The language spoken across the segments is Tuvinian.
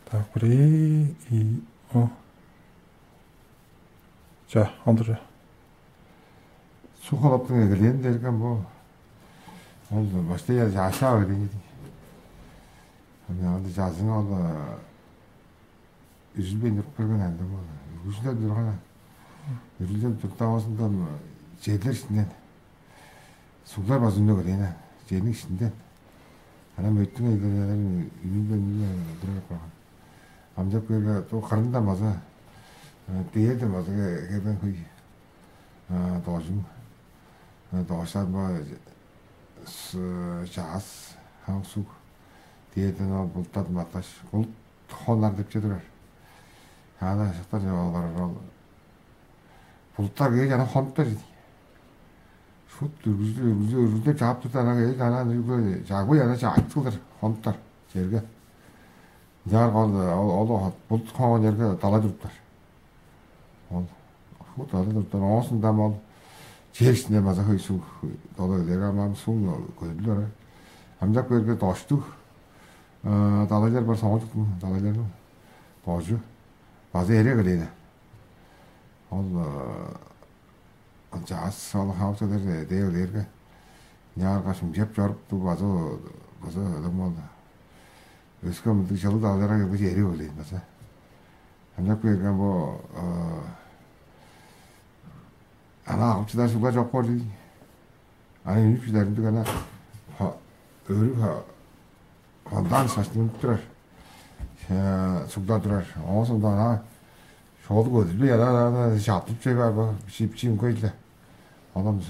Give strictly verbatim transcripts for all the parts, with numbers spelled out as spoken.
Так, бир, и, о. Ча, андыр. Суг халаптың эгелээн дээрген бо. Ол баштай чаашаа берген ийди. Аны анда жазың ол үзүлбейн туруп берген анда бо. Үргүжүлдеп турган. Үргүжүлдеп туртавазындан жерлер ишинден. Суглар база үнүп келген. Жээниң ишинден. Ана мөттүң эгелээн үнүнден үнүп калган. Амчап көөрге, то кырында база дээрде база келген хөй доожум. Доошаан ба чаас хам суг дээрден ол бултат маткаш, булт хонар деп чедирер. Ана шыктар олар ол булттар кээш ана хонуптар чеди. Шут үргүлдү үргүлдү үргүлдеп чаап турда ана кээш ана үргүлдү чагбай ана чаап кылдыр хонуптар черге. Ынчаар калды ол ол булт хоон черге далай туруптар. Ол хут ада туруптар оозундан ол чер иштинде база хөй суг дола келер ама суң көдүлүр. Амчак берге доштуг далайлар бар соңгулдуктуң далайларның дожу база эре келейди. Ол чаас ол хаалчалар дээрлээрге ынчаарга шимчеп чоруптуг база база ылым ол өске мындыг чылыг далаларга келгеш эрип ылыйн база. Ынчап келген бо ана агып чыдар сугла чок боор дий. Аны үнүп чыдар ындыг ана өрү фонтан шаштынып турар. Сугда турар. Оон соңда ана шоолуг өдүлбей ана чаптып чей бар бо чип чиим көй-ле. Оон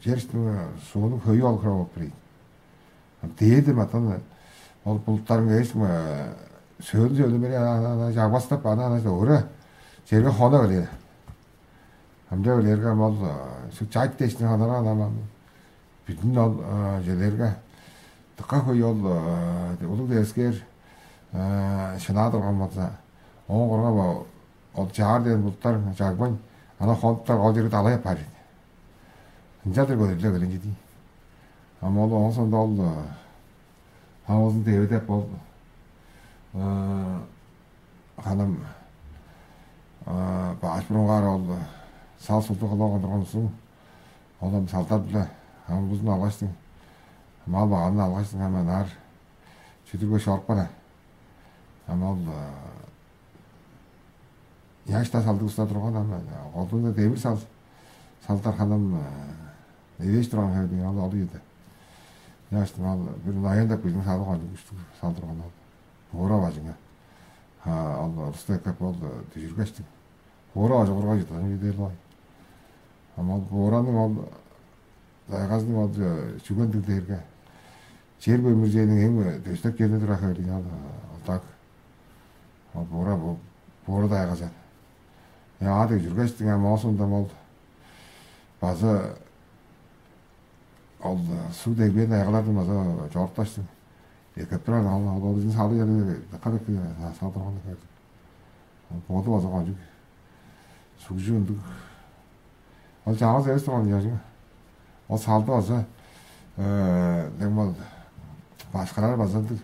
жер сууну хөйү ол кыра болуп турайын. Дээди матан ол булуттарың эсиң сөөлү сөөлү бери ана чагбастап ана ана ора черге хона берген. Амча билерге ам ол чайт дээштиң ханарга ана бүдүн ол чедерге дыка хөй ол улуг дескээр шынаа турган болза, оон кургап ол чаар дээн булуттар чагбайн, ана хонуптар ол черге далай апаар ийин. Ынчалдыр көдүрлү келген чедий. Ам ол оон соонда ол Хавызын девидеп ол ханым баш бурунгаар ол сал сулдуг кылып турган улузун ол салдар-биле амгузун алгаштың, мал баганын алгаштың ам ынаар чүдүрбеш чорупкан. Ам ол ыяш-даа салдыг уста турган ам колдуунда демир сал салдар ханым эвээш турган хевиң ал ол ийди. Ыяштың ал бир ноян деп кижиниң салып калдыг күштүг салдырган ол. Буура бажыңа. Ол орусту эккеп ол дүжүргештиг. Буура бажы кургай чыткан үедел бай. Ам ол буураның ол дайгазының ол чүгендиг дээрге чер бөмүржээниң эң дөстек черде тура хевиң ал ылдак. Ол буура буура дайгазан. Яа дег жүргештиң ам оозунда ол база ол суг дегбээн айгалардан база чорупташтың. Экеп турар ол ол изин салы кады кадык салдырган. Боду база кончуг сугжу ындыг. Ол чаңгыс эвес турган ыяжың. Ол салды база дең бол башкарар база ындыг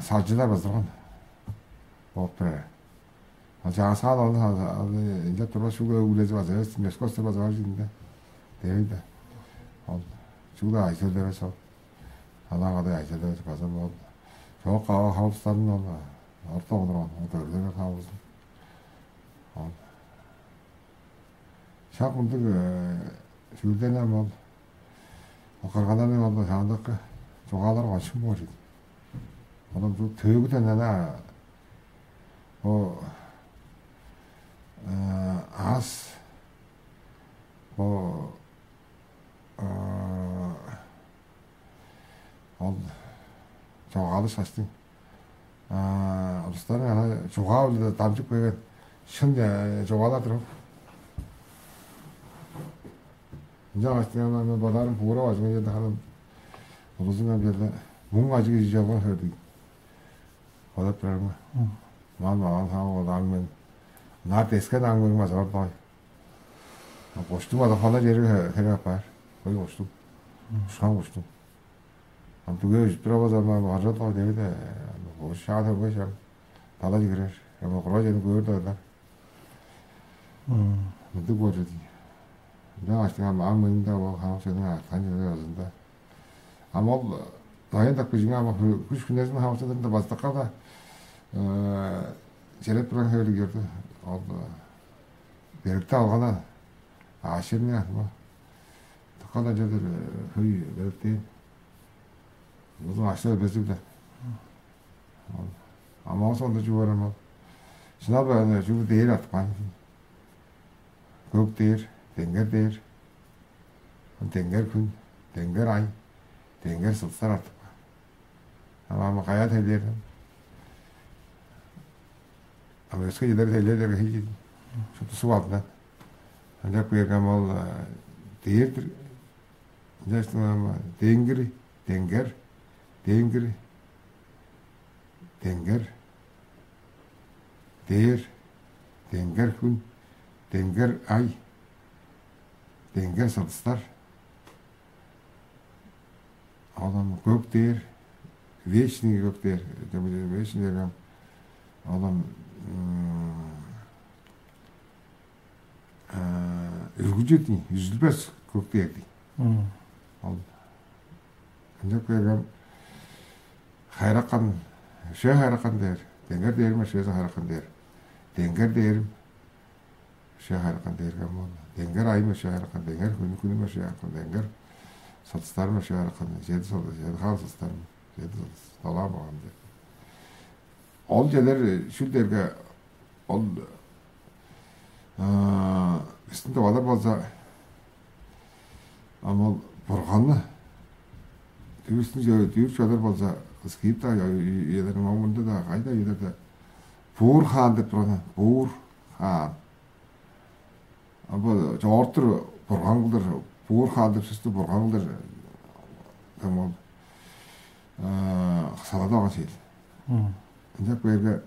салчылар база турган. Болуп турар. Чаасаал ол ынча турбас чүгле өгүлези база эвес, мөскөстер база бар чүвүнде. Дээвей да. Ол чүгле айсел эвес ол. Алаң кадай айсел эвес база ол. Чоок кава хавыстарын ол орта олурган, ол төрүлер хавызын. Ол шак мындыг чүүлден ам ол кырган-ана ол шаандакы чугаалар кончуг боор ийин. Оон бу төөгүден ана бо аас бо ол чогаалы шаштың улустарның ана чугаа-биле дамчып келген шын чугаалар турган. Ынчангаш мен бодаарым буура бажыңа келди ханам улузуңар келди муң ажыг ижи чалган хердиг. Бодап турарым. Ман маған саңа ол аң мен. Нар дескен аң мен маза бар бай. Коштуң ада хана жери хере апаар. Кой коштуң. Ушкан коштуң. Ам түге үжүп тура база ма бажат ол деби де. Ол шаада хөй шам далай кирер. Эми кургай чедип көөр-даа. Мындыг боор чүве. Ынчан аштыңам ам мында ол хамык чүвениң арткан чүвелер азында. Ам ол ноян так бижиңе ам күш хүнезин хамык чүвелеринде бастакка да челеп турган хевелиг көрдү. Ол беректи алгана аашырны ма. Тыккан ажадыр хөй беректен. Узун аштар безиг да. Амал сонда чугаарам ол. Шынап чүгле дээр артып каан. Көк дээр, деңгер дээр, деңгер хүн, деңгер ай, деңгер сылдыстар артып каан. Ама ама каяа тейлээрден? Ама өске чедер тейлээрдерге хей чедин. Шупту суг алдынан. Ынчап кээрге ама ол дээр-дир. Ынчаштың ама деңгири, деңгер, деңгири, деңгер, дээр, деңгер хүн, деңгер ай, деңгер сылдыстар. Ол ам көк дээр, вечный көк дээр, вечный дээр ам ол ам үргүлчү дий, үзүлбес көк дээр дий. Ол ынчап кээргем хайраккан, шээ хайраккан дээр, деңгер дээрим шээзин хайраккан дээр, деңгер дээрим шээ хайраккан дээргем ол, деңгер айым шээ хайраккан, деңгер хүн хүнүм шээ хайраккан, деңгер сылдыстарым шээ хайраккан, чеди сыл, чеди хаан сылдыстарым, чеди сыл долаан болган дээр. Ол чедер шүл дээрге ол бистиң тывалар болза ам ол бурганны дүүрүстүн дүүрүп чыдар болза, скрипта үелерин мамында да кайда үелерде буур хаан деп турган, буур хаан. Бо чогортур бурган кылдыр, буур хаан деп сөстү бурган кылдыр, ол салада алган чейил. Ынчап кээрге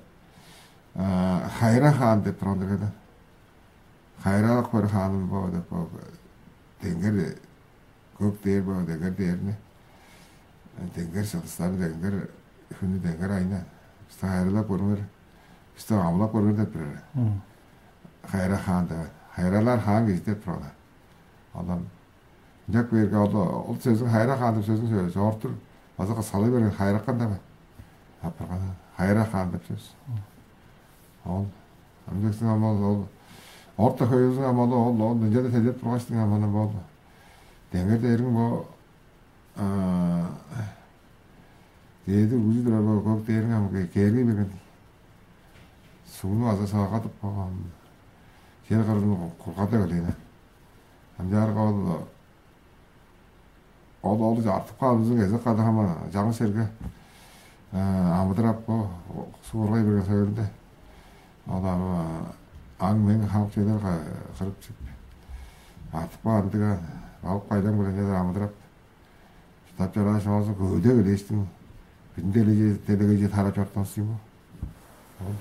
хайра хаан деп турган дегеде. Хайралык бир хааным бо деп бо деңгер көк дээр бо деңгер дээрни деңгер сылдыстарын деңгер хүнү деңгер айна бисти хайралап көрүңер, бисти амылап көрүңер деп турар. Хайра хаан деп хайралаар хаан кижи деп турган. Адам ынчап кээрге ол ол сөзүн хайра хаан деп сөзүн чогортур база салый берген хайраккан деп апарган хайра хаан деп сөз. Ол ам дексиң ам ол ол орта хөйүлүң ам ол ол ол ынча да тейлеп тургаштың ам аны болду. Деңер дээриң бо дээди үгүзү турар бо көк дээриң ам кээргей берген. Сугну база сагадып болган. Жер кырын кургада келейн. Ам жаарга ол Ол ол артып каалыбызын кезек кады хама жаңы серге амыдырап бо суургай берген сөөлүнде. Ол ам аң мең хамык чүвелер кырып чип артып каан ындыга балык байлаң биле чедер амыдырап. Чыдап чорааш оозу көвүдеп элээштиң бүтүн делегейже делегейже тарап чорттунус дийм бо.